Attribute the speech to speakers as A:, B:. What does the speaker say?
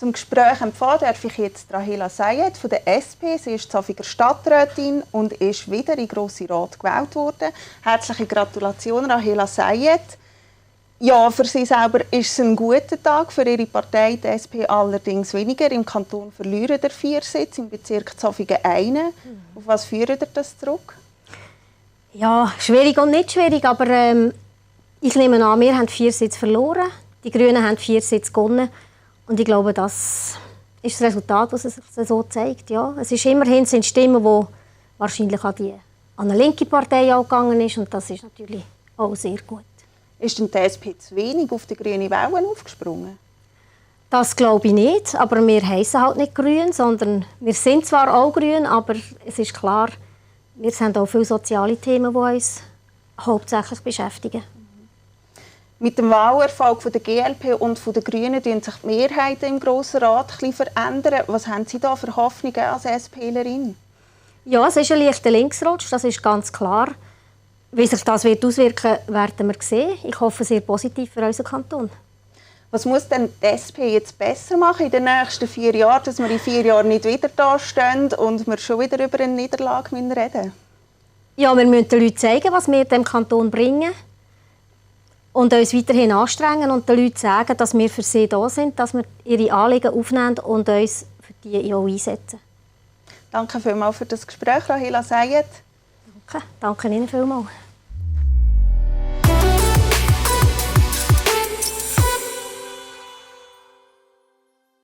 A: Zum Gespräch empfangen darf ich jetzt Rahela Sayed von der SP. Sie ist Zoffinger Stadträtin und ist wieder in den Grossen Rat gewählt worden. Herzliche Gratulation, Rahela Sayed. Ja, für Sie selber ist es ein guter Tag, für Ihre Partei, die SP, allerdings weniger. Im Kanton verlieren der 4 Sitze, im Bezirk Zofingen einen. Auf was führt ihr das zurück?
B: Ja, schwierig und nicht schwierig, aber ich nehme an, wir haben 4 Sitze verloren. Die Grünen haben 4 Sitze gewonnen. Und ich glaube, das ist das Resultat, das es so zeigt. Ja, es ist immerhin sind Stimmen, die wahrscheinlich an eine linke Partei auch gegangen ist. Und das ist natürlich auch sehr gut.
A: Ist denn die SP zu wenig auf die grüne Welle aufgesprungen?
B: Das glaube ich nicht, aber wir heissen halt nicht grün, sondern wir sind zwar auch grün, aber es ist klar, wir haben auch viele soziale Themen, die uns hauptsächlich beschäftigen.
A: Mit dem Wahlerfolg von der GLP und von den Grünen verändern sich die Mehrheiten im Grossen Rat ein bisschen. Was haben Sie da für Hoffnungen als SPlerin?
B: Ja, es ist ein leichter Linksrutsch, das ist ganz klar. Wie sich das auswirken wird, werden wir sehen. Ich hoffe, sehr positiv für unseren Kanton.
A: Was muss denn die SP jetzt besser machen in den nächsten 4 Jahren, dass wir in 4 Jahren nicht wieder da stehen und wir schon wieder über eine Niederlage reden müssen?
B: Ja, wir müssen den Leuten zeigen, was wir dem Kanton bringen und uns weiterhin anstrengen und den Leuten sagen, dass wir für sie da sind, dass wir ihre Anliegen aufnehmen und uns für die auch einsetzen.
A: Danke vielmals für das Gespräch, Rahela Sayed.
B: Danke Ihnen vielmals.